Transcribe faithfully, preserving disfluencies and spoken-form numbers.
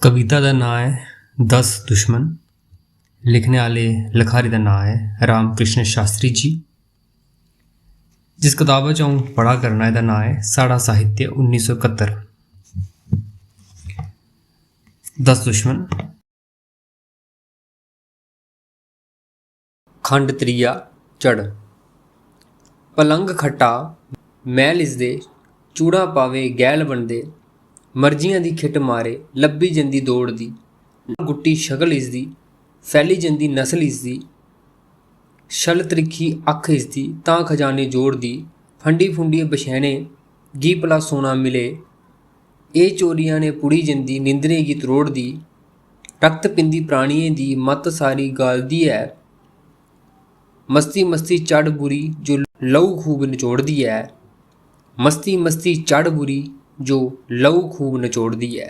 कविता दा नांऽ ऐ दस दुश्मन। लिखने आह्ले लखारी दा नांऽ ऐ राम कृष्ण शास्त्री जी। जिस कताबा च अ'ऊं पढ़ा करना, एह्दा नांऽ ऐ साढ़ा साहित्य उन्नी सौ कत्तर। दस दुश्मन। खंड त्रीया, चढ़। पलंग खट्टा, मैह्ल इसदे, चूड़ां पावे गैह्ल बनदे, मर्जियां दी खिट्ट मारे, लब्भी जंदी दौड़दी, गुट्टी शकल इसदी, फैली जंदी नस्ल इसदी, छल त्रिक्खी अक्ख इसदी, तां खजाने जोड़दी, फंडी फुंडियै बछैने गी भला सोना मिले, एह् चोरियां ने पुड़ी जंदी, निंदरें गी त्रोड़दी, रक्त पींदी प्राणियें दी मत्त सारी गालदी ऐ। मस्ती मस्ती चढ़ बुरी जो लहू खूब नचोड़दी ऐ। मस्ती मस्ती चढ़ बुरी जो लहू खूब नचोड़दी ऐ।